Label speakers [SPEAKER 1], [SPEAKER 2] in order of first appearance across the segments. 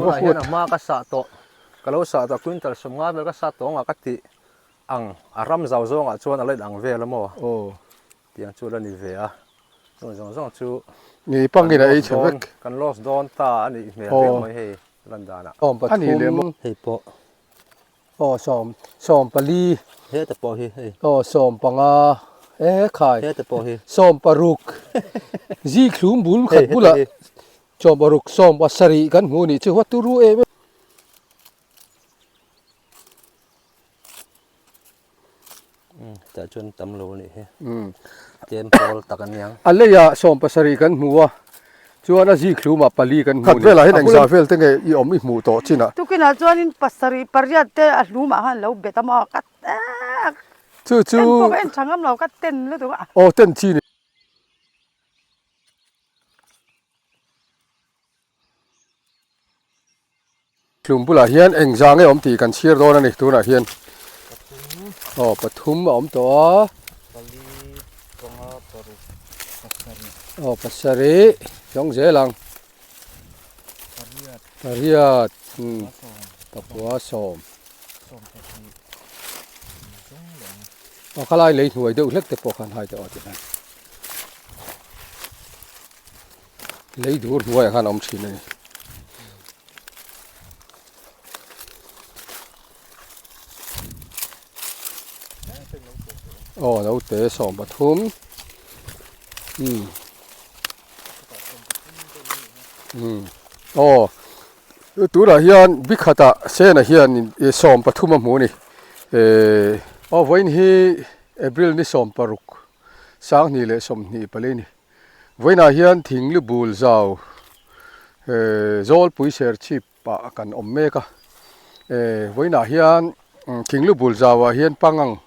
[SPEAKER 1] Tunah hian a hma ka sah tawh, ka lo sah tawh quintal 50 vel ka sah tawh anga ka tih ang a ram zau zawngah chuan a la in ang vel a maw? Tiang chu la ni ve a, chung zawng zawng chu kan loss dawn ta a nih hmel viau mai hei lan danah.
[SPEAKER 2] Sawmpathum
[SPEAKER 1] hei pawh.
[SPEAKER 2] Aw sawm sawmpali.
[SPEAKER 1] Heta pawh hi hei.
[SPEAKER 2] Aw sawmpanga e khai.
[SPEAKER 1] Heta pawh hi.
[SPEAKER 2] Sawmparuk zikhlum bul khat bulah sawmparuk sawmpasarih kan hmu nih chu a turu em em.
[SPEAKER 1] Tah chuan tam lo a nih hi. Tlem pawl tak a niang.
[SPEAKER 2] A leiah 70 kan hmu a, chuan a zik hlumah pali kan hmu a ni. Khat velah hian engzah vel te nge i awm i hmuh tawh chin ah?
[SPEAKER 3] Tukinah chuanin pasarih pariat te a hlumah khan lo bet a maw ka
[SPEAKER 2] Chu chu.
[SPEAKER 3] En pawh ka en tha ngam lo ka ten lutuk a.
[SPEAKER 2] Aw ten chi ni. Hlum bulah hian eng zang nge awm tih kan chhiar dawn a ni tunah hian aw pathum a awm tawh a
[SPEAKER 1] pali panga paruk pasarih
[SPEAKER 2] aw pasarih zawng zel ang
[SPEAKER 1] pariat
[SPEAKER 2] pariat pakua sawm
[SPEAKER 1] sawm pahnih zawng leh ang
[SPEAKER 2] aw khalai lei hnuai deuh hlek te pawh khan hai tawh a ti hian. Lei dur hnuaiah khan a awm thin a ni. Aw naute 13 umm umm aw tunah hian bikhatah sena hian 13 a hmu a ni ehh aw vawiin hi April ni 16 2024 a ni. Vawiinah hian thing lu bul zau Zawlpui serchhip ah kan awm mek a, vawiinah hian thing lu bul zau ah hian pangang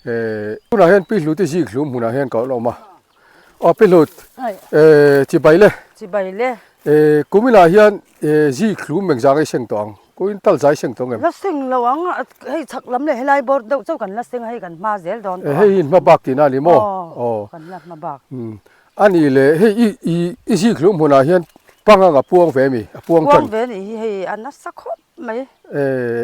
[SPEAKER 2] tunah hian Pi Hluti zik hlum hmunah hian ka awm a, aw Pi Hlut chibai le,
[SPEAKER 3] chibai le,
[SPEAKER 2] kuminah hian zik hlum engzah nge i seng tawh ang? Kuin tal zai seng tawh ngem?
[SPEAKER 3] La seng lo ang, hei chhak lam leh helai bawr deuh chauh kan la seng a, hei kan hma zel dawn tawh a.
[SPEAKER 2] Hei hi hma bak tihna a ni maw?
[SPEAKER 3] Aw, kan la hma bak.
[SPEAKER 2] A nih leh hei i i i zik hlum hmunah hian pangang a puang ve mi? A puang
[SPEAKER 3] tan? Puang ve nih hi hei a nasa khawp mai.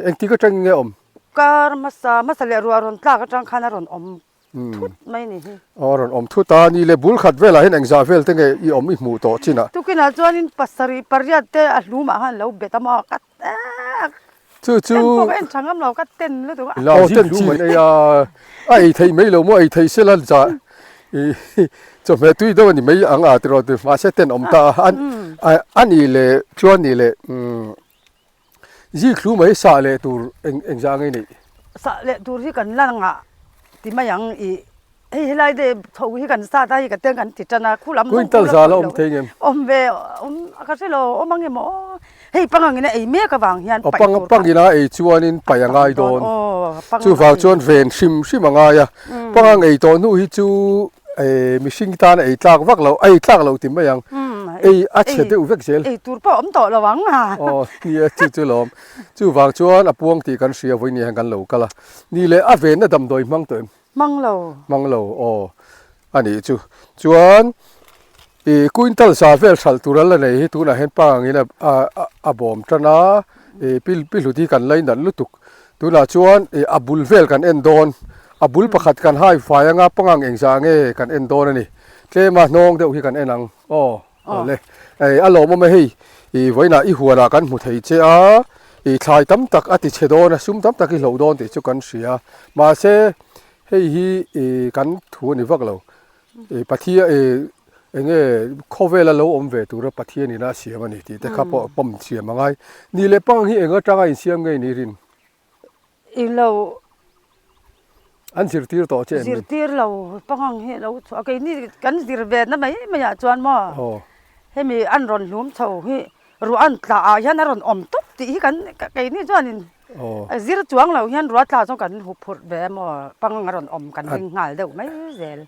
[SPEAKER 2] Engtik atangin nge awm?
[SPEAKER 3] Kar hmasa hmasa leh ruah rawn tlak atang khan a rawn awm thut mai ni hi.
[SPEAKER 2] Aw rawn awm thut a, ni le bul khat velah hian engzah vel te nge i awm i hmuh tawh chin ah?
[SPEAKER 3] Tukinah chuanin pasarih pariat te a hlumah khan lo bet a maw ka
[SPEAKER 2] Chu chu
[SPEAKER 3] en pawh ka en tha ngam lo ka ten lutuk a.
[SPEAKER 2] Aw ten chi an ei a, a ei theih mai lo maw ei theih sela zah i chawhmeh tui deuh a ni mai ang a tiraw mahse ten awm ta a, a nih leh chuan nih leh umm Zik hlu mai sah leh tur eng engzah nge neih?
[SPEAKER 3] Sah leh tur hi kan la ngah ti mai ang i hei helai te chho hi kan sat a hei ka te kan ti tan a khu lam
[SPEAKER 2] zawng khu la zal a awm thei ngem?
[SPEAKER 3] Awm ve awm ka hre lo awm ang emaw hei pangang ina ei mek avang hian
[SPEAKER 2] paih tur pang ina ei chuanin paih a ngai dawn chuvang chuan ven hrim hrim a ngai a pangang ei tawh hnu hi chu mihring tan a ei tlak vak lo, a ei tlak lo ti mai ang, ei a chhe deuh vek zel.
[SPEAKER 3] Ei tur pawh a awm tawh lo ang a.
[SPEAKER 2] Aw nia chu chu lawm. Chuvang chuan a puang tih kan hria vawiin hian kan lo kal a. Ni leh a venna damdawi hmang tawh em?
[SPEAKER 3] Hmang lo.
[SPEAKER 2] Hmang lo aw a nih chu. Chuan i quintal za vel hralh tur a la nei hi tunah hian pangangin a a bawm tan a, i pi pi hlut hi kan la inalh lutuk. Tunah chuan i a bul vel kan en dawn, a bul pakhat kan hai fai anga pangang engzah nge kan en dawn a ni. Tlema hnawng deuh hi kan en ang aw awle. Ei a lawmawm e hei i vawiinah i huanah kan hmu thei che a, i thlai tam tak a ti chhe dawn a, sum tam tak i hloh dawn tih chu kan hria. Mahse hei hi i kan thu a ni vak lo. I Pathian i enge khawvela lo awm ve tura Pathian ina a siam a ni tih te kha pawh pawm siam a ngai. Ni leh pang hi eng atanga insiam nge ni rin?
[SPEAKER 3] I lo.
[SPEAKER 2] An zirtir tawh che em ni?
[SPEAKER 3] Zirtir lo pangang hi lo chhuah a, keini kan zir ve na mai mai ah chuan maw hemi an rawn hlum chho hi ruah an tla ah hian a rawn awm tawp tih hi kan keini chuanin zir chuang lo hian ruah tla chuan kan hu phurh ve emaw pangang a rawn awm kan ring nghal deuh mai zel.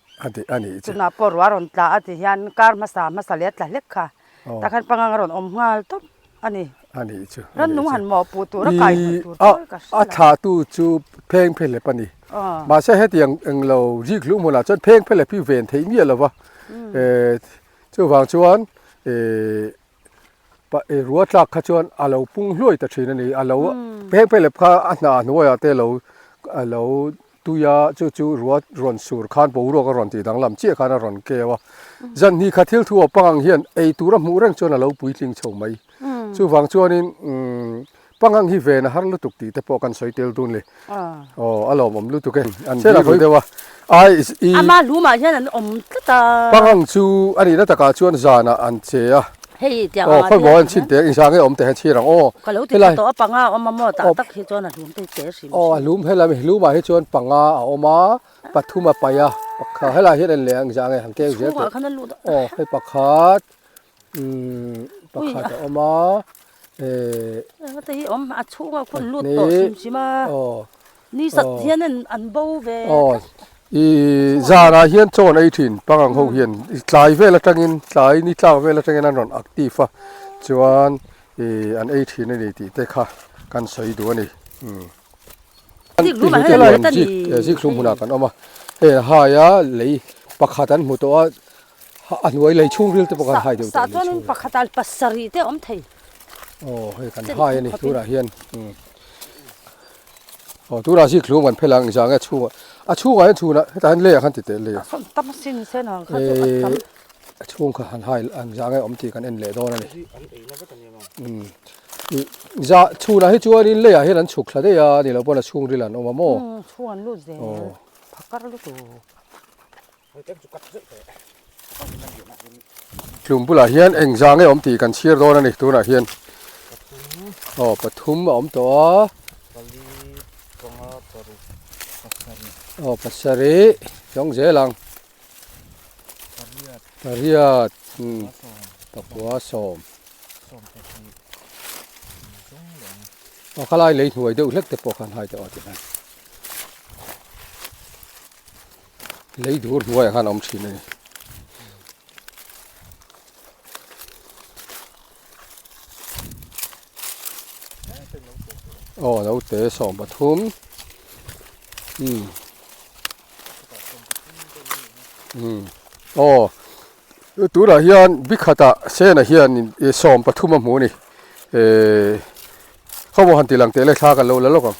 [SPEAKER 3] Chunah pawh ruah a rawn tla a ti hian kar hmasa hmasa leh a tla hlek kha takhan pangang a rawn awm nghal tawp a ni. Rannung han mawhpuh tur a kai hmuh tur chu ka hre lo.
[SPEAKER 2] A thlahtu chu pheng phe hlep a ni. Mahse hetiang englo rik hluh hmunah chuan pheng phe hlep hi ven theih miah lo va. Chuvang chuan. Rua tlak kha chuan a lo pung hluai ta thin a ni. A lo pheng phei lep kha a hnah hnuaiah te lo a lo tui a, chu chu rua rawn sur khan boruak a rawn tih danglam chiah khan a rawn keu a. Zan hnih kha thil thu a pangang hian ei tur a hmuh reng chuan a lo puitling chho mai. Chuvang chuanin pangang hi ven a har lutuk tih te pawh kan sawi tel dun le. Aw a lawmawm lutuk e. An biru deuh a. Ai i.
[SPEAKER 3] Ama hlumah hian an awm tlat a.
[SPEAKER 2] Pangang chu a nihna takah chuan zanah an che a.
[SPEAKER 3] Hei tiang anga
[SPEAKER 2] Aw khawi maw an chhin teh inzang nge awm teh hian chhir ang aw.
[SPEAKER 3] Ka lo ti tha tawh a panga a awm a maw tah tak hi chuan a hlum te hi che hrim
[SPEAKER 2] hrim. Aw a hlum helai hlumah hi chuan panga a awm a pathum a paih a pakhat helai hian en leh ang inzang nge han keu zel teh.
[SPEAKER 3] Chhungah khan a lut a.
[SPEAKER 2] Aw hei pakhat umm pakhat a awm a eh.
[SPEAKER 3] Engate hi awm a chhungah khawn lut tawh hrim hrim a.
[SPEAKER 2] Aw.
[SPEAKER 3] Ni sat hian an bo ve
[SPEAKER 2] tlat. I zanah hian chaw an ei thin pangang ho hian tlai vel atangin tlai ni tlak vel atangin an rawn active a chuan i an ei thin a ni tih te kha kan sawi duh a ni. Zik hlum hunah kan awm a hei a hai a lei pakhat an hmu tawh a a hnuai lei chhungril te pawh khan hai deuh tawh a ni.
[SPEAKER 3] Sah chuanin pakhat ah pasarih te a awm thei.
[SPEAKER 2] Aw hei kan hai a ni tunah hian. Aw tunah zik hlum kan phel ang engzah nge a chhungah a chhungah hian chhunah hetah hian lei ah khan ti teh lei
[SPEAKER 3] ah tam sin sen ang kha chu a tam
[SPEAKER 2] a chhung kha han hai engzah nge awm tih kan en leh dawn a ni umm ih za chhunah hi chuanin lei ah hian an chhuk thla daih a ni lo pawn a chhung ril an awm a maw
[SPEAKER 3] umm chhung an lut zel phakar lutuk
[SPEAKER 2] Tlum bulah hian engzah nge awm tih kan chhiar dawn a ni tunah hian aw pathum a awm tawh a aw pasarih zawng zel ang pariat pakua sawm aw khalai lei hnuai deuh hlek te pawh khan hai tawh a ti khan. Lei dur hnuaiah khan a awm thin a ni. Aw naute 13 umm umm aw tunah hian bikhatah sena hian 13 a hmu a ni ehh khawmaw han ti lang teh le thla kan lo la lawk ang.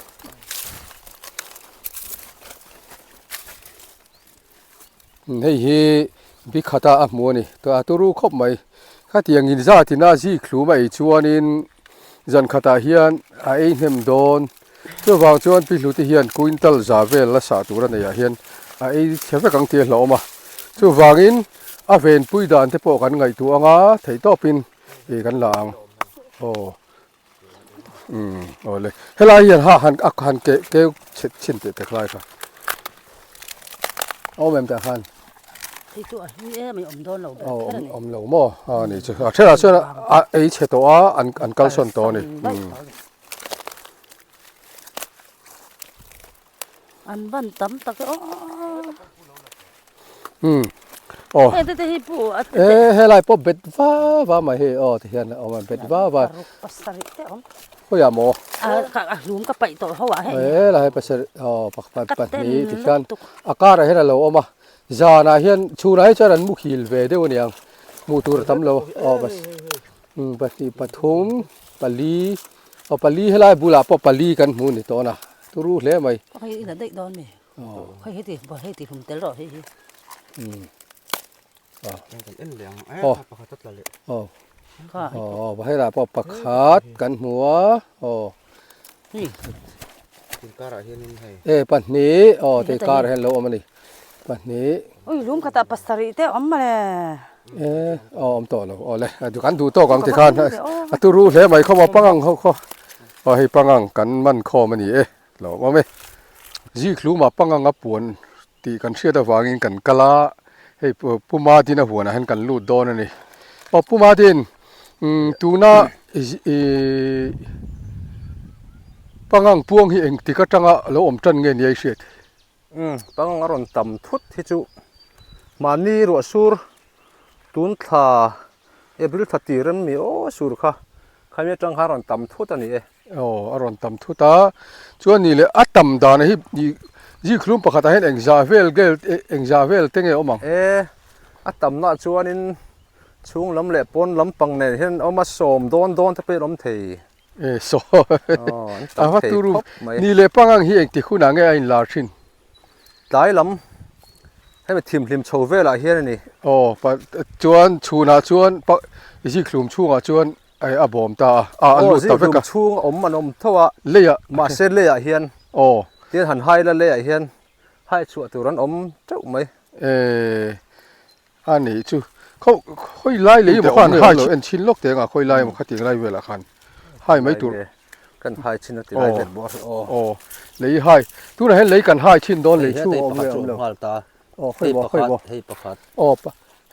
[SPEAKER 2] Hei hi bikhata a hmu a ni a turu khawp mai khatiang in zat ina zik hlum a ei chuanin zan khatah hian a ei hnem dawn chuvang chuan pi hlute hian quintal za vel la sah tur a neih ah hian a ei chhe vek ang tih a hlauhawm a chuvangin a venpui dan te pawh kan ngaihtuah anga theihtawpin ih kan la ang aw. Umm awle helai hian ha han a han keh keu chhe chhin teh tek lai kha a awm em tah khan
[SPEAKER 3] hei chu a hlui em a awm dawn lo ber kher a ni
[SPEAKER 2] awm lo maw a ni chu a thenah chuan a ei chhe tawh a an an kalsawn tawh a ni
[SPEAKER 3] An ban tam tak e aw.
[SPEAKER 2] Umm aw.
[SPEAKER 3] Hei te te hi pu a
[SPEAKER 2] te. E helai pawh bet va va mai hei aw ti hian a awm a bet va va.
[SPEAKER 3] Paruk pasarih te awm.
[SPEAKER 2] Khawiah maw?
[SPEAKER 3] A ka a hlum ka paih tawh ho ah hei.
[SPEAKER 2] E lai pasarih aw pakhat pahnih ti khian a karah hian a lo awm a zanah hian chhunah hi chuan an muhil ve deuh a niang hmuh tur a tam lo aw bas umm pahnih pathum pali aw pali helai bulah pawh pali kan hmu a ni tawn a turu hle mai.
[SPEAKER 3] Hei i la daih dawn mi. Hei heti hei ti hlum tel rawh hei hi.
[SPEAKER 2] Umm.
[SPEAKER 1] Kan en leh ang
[SPEAKER 2] e pakhat a tla leh. Aw. Aw helai pawh pakhat kan hmu a aw.
[SPEAKER 3] Hei.
[SPEAKER 1] Tin karah hianin hei.
[SPEAKER 2] E pahnih aw tei karah hian lo awm a ni. Pahnih.
[SPEAKER 3] Ui lung khatah pasarih te awm mawle.
[SPEAKER 2] E aw awm tawh lo aw le kan duh tawk ang tikhan a turu hle mai khaw maw pangang ho khaw aw hei pangang kan man khawm a ni e lo awm e. Zikhlum ah pangang a puan tih kan hriat avangin kan kal a hei Pu Madina huanah hian kan lut dawn a ni. Aw Pu Madin tuna ih pangang puang hi engtik atanga lo awm tan nge nia i hriat?
[SPEAKER 1] Umm pangang a rawn tam thut hi chu mahni ruah sur tun thla April thla tir em mi aw sur kha khami atang khan a rawn tam thut a ni e.
[SPEAKER 2] Aw a rawn tam thut a, chuan ni leh a tam dan hi zikhlum pakhatah hian engzah vel gel engzah vel te nge awm ang?
[SPEAKER 1] E a tamna chuanin Chhung lam leh pawn lam pang nen hian an awm a, sawm dawn dawn te pawh hian an awm thei.
[SPEAKER 2] E saw a va turu ni leh pangang hi engti hunah nge a inlar thin?
[SPEAKER 1] Tlai lam hemi thimhlim chho velah hian a ni.
[SPEAKER 2] Aw pa chuan chhunah chuan pa zikhlum chhungah chuan a bawm ta a, a a lut ta vek a.
[SPEAKER 1] Aw zikhlum chhung a awm an awm tho a,
[SPEAKER 2] leiah
[SPEAKER 1] mahse leiah hian
[SPEAKER 2] aw
[SPEAKER 1] tin han hai la leiah hian hai chhuah tur an awm teuh mai.
[SPEAKER 2] E A nih chu khaw khawi lai lei emaw khan hai lo en chhin lawk teh anga khawi lai emaw khatiang lai velah khan hai mai tur
[SPEAKER 1] kan hai chhin a ti lai vel bawk a
[SPEAKER 2] aw aw lei hai tunah hian lei kan hai chhin dawn lei chhung a awm nge awm lo
[SPEAKER 1] aw khawi maw khawi maw hei pakhat
[SPEAKER 2] aw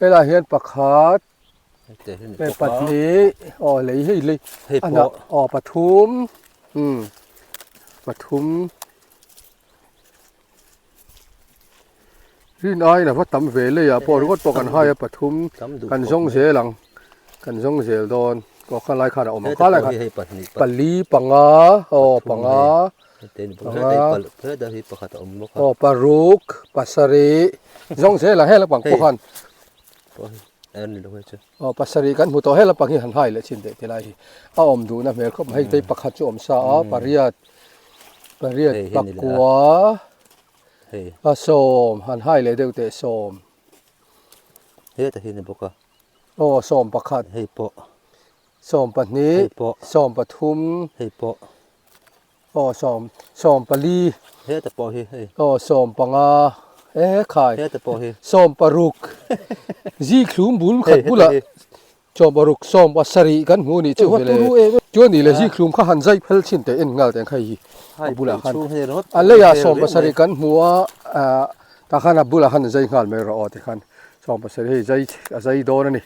[SPEAKER 2] helaiah hian pakhat hei pahnih aw lei hei lei
[SPEAKER 1] hei pawh
[SPEAKER 2] aw pathum umm pathum. Rin aiin a va tam ve leiah pawh ringawt pawh kan hai a pathum kan zawng zel ang kan zawng zel dawn aw kha lai khan a awm ang kha lai khan pali panga aw panga panga aw paruk pasarih zawng zel ang heng lampang pawh khan aw pasarih kan hmu tawh heng lampang hi han hai leh chin teh tilai hi a awm duhna hmel khawp mai hei te pakhat chu a awm sa a pariat Pariat pakua a sawm han hai leh deuh teh sawm.
[SPEAKER 1] Heta hi ni bawk a.
[SPEAKER 2] Aw sawm pakhat.
[SPEAKER 1] Hei pawh.
[SPEAKER 2] Sawm pahnih.
[SPEAKER 1] Hei pawh.
[SPEAKER 2] Sawm pathum.
[SPEAKER 1] Hei pawh.
[SPEAKER 2] Aw sawm sawm pali.
[SPEAKER 1] Heta pawh hi hei.
[SPEAKER 2] Aw sawm panga he khai.
[SPEAKER 1] Heta pawh hi.
[SPEAKER 2] Sawm paruk. Zikhlum bul khat bulah. Chaw paruk sawm pasarih kan hmu nih chu vele chuan nih leh zikhlum kha han zai phel thin teh en nghal teh ang kha hei hi a bulah khan a leiah sawm pasarih kan hmu a ah tah khan a bulah khan zai nghal mai rawh aw tikhan sawm pasarih hei zai a zai dawn a ni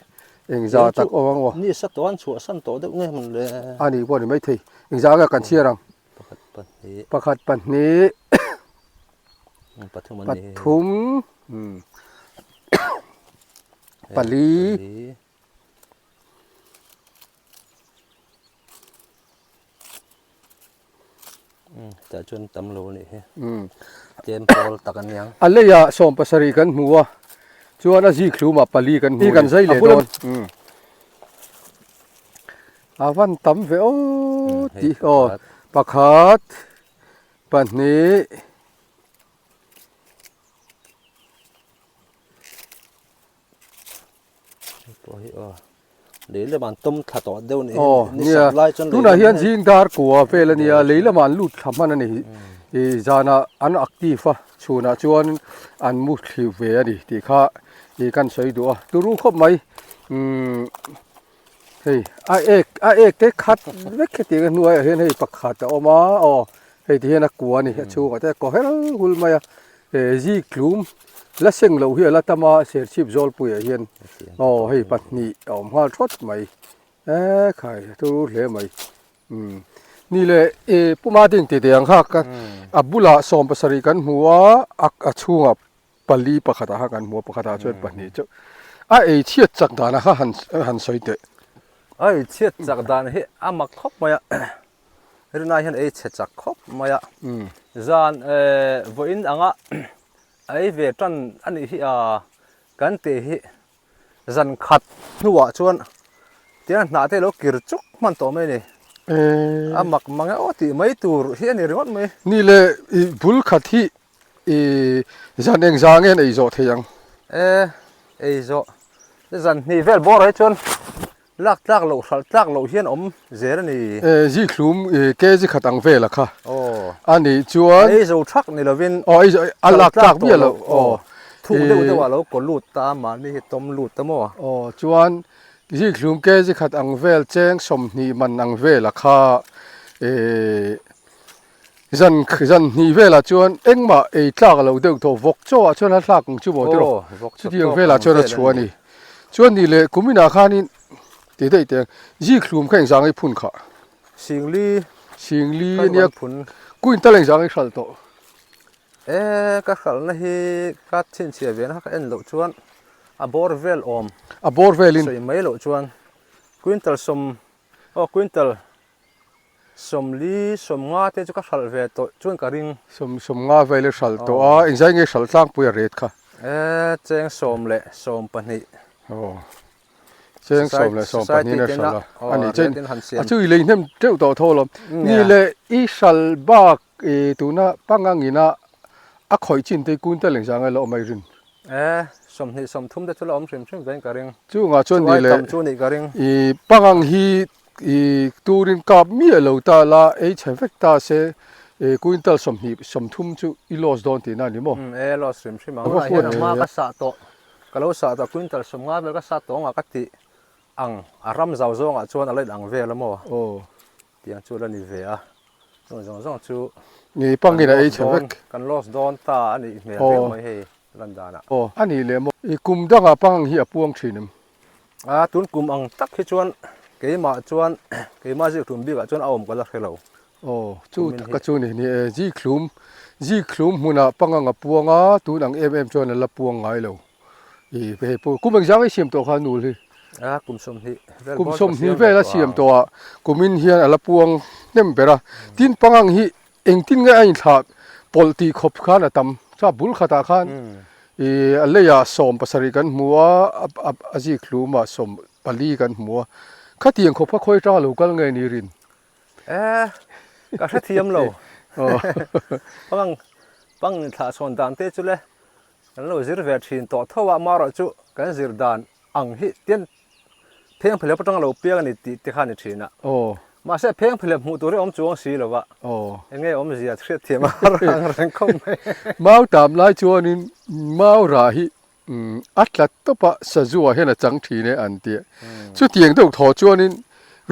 [SPEAKER 2] engzah tak awm ang aw
[SPEAKER 1] ni sa tawh an chhuah san tawh deuh nge hmun le
[SPEAKER 2] a nih pawh a ni maithei engzah nge kan chhiar ang
[SPEAKER 1] pakhat pahnih
[SPEAKER 2] pakhat pahnih
[SPEAKER 1] pathum an ni
[SPEAKER 2] pathum pali
[SPEAKER 1] Tah chuan tam lo a nih hi. Tlem pawl tak a niang.
[SPEAKER 2] A leiah sawm pasarih kan hmu a, chuan a zik hlumah pali kan hmu kan zai leh dawn. A van tam ve aw tih aw pakhat pahnih.
[SPEAKER 1] Lei lamah an tawm thla tawh deuh ni
[SPEAKER 2] aw nia tunah hian zing dar kua vel a nia lei lamah an lut thla hman a ni ih zanah an active a chhunah chuan an mu thli ve a ni tih kha ih kan sawi duh a turu khawp mai umm hei a ek a ek te khat vek hetiang a hnuaiah hian hei pakhat a awm a aw hei ti hian a kua a ni a chhungah te a kaw hel hul mai a. He zik tlum la seng loh hi a la tam a, serchhip zawlpuiah hian aw hei pahnih a awm nghal thawt mai e khai a tur hle mai umm ni leh e puma ding tih teh ang kha ka a bulah sawm pasarih kan hmu a a chhungah pali pakhatah kha kan hmu a pakhatah chuan pahnih chauh a ei chhiat chak danah kha han han sawi teh.
[SPEAKER 1] A ei chhiat chak dan hi a mak khawp mai a. Rinai hian ei chhe chak khawp mai a, zan vawiin anga a ei ve tan a nih hi a kan tih hi zan khat hnuah chuan tiang hnah te lo kir chuk hman tawh mai a ni. A mak mang e aw tih mai tur hi a ni ringawt mai.
[SPEAKER 2] Ni le i bul khat hi i zan eng zah nge an ei zawh thei ang?
[SPEAKER 1] E ei zawh zan hnih vel bawrah hi chuan Lak tlak loh hralh tlak loh hian awm zel a ni.
[SPEAKER 2] E zikhlum e kg khat ang vel a kha.
[SPEAKER 1] Aw.
[SPEAKER 2] A nih chuan.
[SPEAKER 1] A ei zo thak ni lovin.
[SPEAKER 2] Aw ei zo a lak tlak miah loh.
[SPEAKER 1] Aw. Thuk deuh deuh ah lo kaw lut ta a mahni hi tawm lut ta maw.
[SPEAKER 2] Aw chuan zikhlum kg khat ang vel cheng 20 man ang vel a kha e zan zan hnih velah chuan engmah ei tlak a lo deuh tawh vawk chaw ah chuan a thlak ang chu maw tiraw chutiang velah chuan a chhuah a ni chuan nih leh kum inah khanin tih daih teh ang zikhlum kha engzang ei phun khah
[SPEAKER 1] Singli
[SPEAKER 2] Singli ania quintal engzang ei hralh tawh
[SPEAKER 1] e ka hralhna hi ka chhinchhiah ve na kha ka en loh chuan a bawr vel awm
[SPEAKER 2] a bawr velin
[SPEAKER 1] sawi mai loh chuan quintal sawm aw quintal Sawmli, sawmnga te chu ka hralh ve tawh chuan ka ring.
[SPEAKER 2] Sawm, sawmnga vel i hralh tawh a, engzai nge hralh tlangpui a ret kha?
[SPEAKER 1] E, cheng sawm leh sawm pahnih.
[SPEAKER 2] Aw. Cheng 10 12 in a hralh a, a nih chuan a chu i lei hnem teuh tawh tho alawm. Ni leh i hralh bak i tuna pangang ina a khawih chin te kun tel engzah ngai la awm a i rin?
[SPEAKER 1] E, 20 30 te chu la awm hrim hrim vein ka ring.
[SPEAKER 2] Chungah chuan ni leh i pangang hi i turin kap miah lo ta la, ei chhe vek ta se i quintal 20 30 chu i loss dawn tihna a ni maw?
[SPEAKER 1] E, loss hrim hrim ang. Tunah hian a hma ka sah tawh. Ka lo sah tawh quintal 50 vel ka sah tawh anga ka tih ang a ram zau zawngah chuan a la in ang vel a maw? Tiang chu la ni ve a, chung zawng zawng chu
[SPEAKER 2] Ni pangin a ei chhe vek.
[SPEAKER 1] Kan loss dawn ta a nih hmel viau mai hei lan danah.
[SPEAKER 2] Aw, a nih leh maw? I kum dangah pangang hi a puang thin em?
[SPEAKER 1] A, tun kum ang tak hi chuan keimah chuan keimah zikhlum bikah chuan a awm ka la hre lo.
[SPEAKER 2] Aw, chu taka chu ni ni e, zikhlum, zikhlum hmunah pangang a puang a, tun ang em em chuan a la puang ngai lo. I hei pawh kum engzang i siam tawh kha nul hi?
[SPEAKER 1] A kum 20
[SPEAKER 2] vel Kum 20 vel a siam tawh a, kumin hian a la puang hnem ber a. Tin pangang hi engtin nge a inthlah pawlh tih khawp khan a tam. Chuan bul khatah khan i a leiah 17 kan hmu a, a zik hlumah 14 kan hmu a. Khatiang khawp kha khawi atanga lo kal nge ni rin?
[SPEAKER 1] E, ka hrethiam lo. Pangang pang inthlah chhawn dan te chu le Kan lo zir ve thin tawh tho a, amaherawh chu kan zir dan ang hi tian pheng phelep atanga lo piang a ni tih te kha a ni thin a. Mahse pheng phelep hmuh tur hi a awm chuang si lo va, eng nge awmzia hriatthiam a har ang reng khawp mai.
[SPEAKER 2] Mau tam lai chuanin mau rah hi a tla tawp a, sazu ah hian a chang thin e an ti a. Chutiang deuh thaw chuanin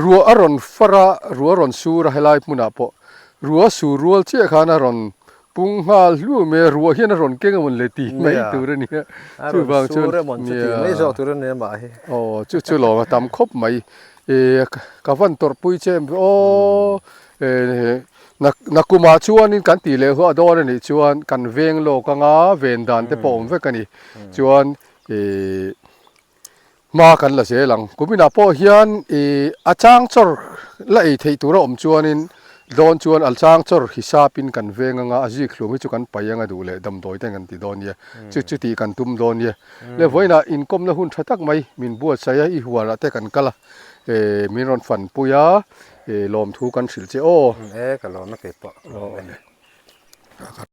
[SPEAKER 2] ruah a rawn far a, ruah a rawn sur a helai hmunah pawh ruah sur rual chiah khan a rawn Pung nghal hlu mai a, ruah hian a rawn keng a mawn le tih mai tur a nia.
[SPEAKER 1] Chuvang chuan nia
[SPEAKER 2] aw chu chu lawm a tam khawp mai. E ka van tawrhpui che em aw e nakumah chuanin kan tih leh huah dawn a nih chuan kan veng lawk anga ven dan te pawh awm vek a ni. Chuan e Hma kan la zel ang. Kuminah pawh hian ih a chang chawr la ei theih tura awm chuanin dawn chuan a chang chawr hisapin kan veng anga a zik hlum hi chu kan paih anga duh leh damdawi te kan ti dawn nia. Chu chu tih kan tum dawn nia. Le vawiinah inkawmna hun tha tak mai min buatsaih a, i hualah te kan kal a, eh min rawn fanpui a, eh lawmthu kan hrilh che aw.
[SPEAKER 1] E ka lawm a kei pawh.
[SPEAKER 2] Aw.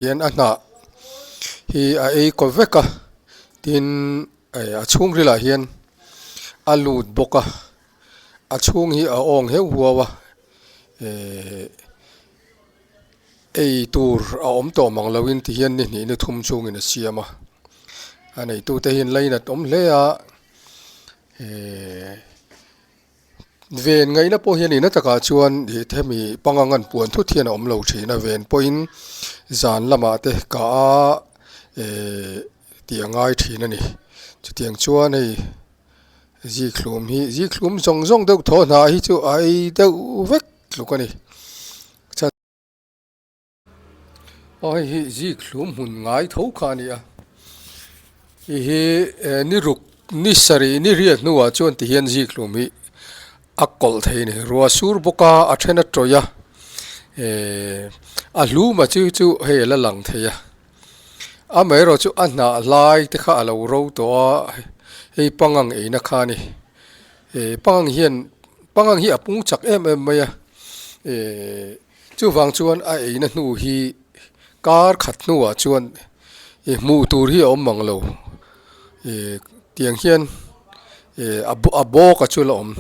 [SPEAKER 2] Hian a hnah hi a ei kaw vek a tin eh a chhungril ah hian a lut bawk a a chhung hi a awng heuh huau a ehh ei tur a awm tawh mang lo in ti hian ni hnih ni thum chungin a siam a a neitu te hian lainat awm hle a ehh. Ven ngaihna pawh hian ina takah chuan ih hemi pangang an puan thut hian a awm lo thin a, ven pawhin zan lamah te kah a eh tih a ngai thin a ni. Chutiang chuan hei zikhlum hi zikhlum zawng zawng deuh thaw hnah hi chu a ei deuh vek tluk a ni. Aw hei hi zikhlum hmun ngai tho kha a ni a, hei hi eh ni ruk. Ni sarih ni riat hnuah chuan ti hian zikhlum hi a kawlh thei a ni. Ruah sur bawk a, a then a tawih a, ehh a hluma chu chu hei a la lang thei a. Amaherawh chu a hnah lai te kha a lo ro tawh a, hei pangang eina kha a ni. Ehh pangang hian pangang hi a pung chak em em mai a, ehh chuvang chuan a eina hnu hi kar khat hnuah chuan ih hmuh tur hi a awm mang lo. Ih tiang hian ih a bawk a chu la awm.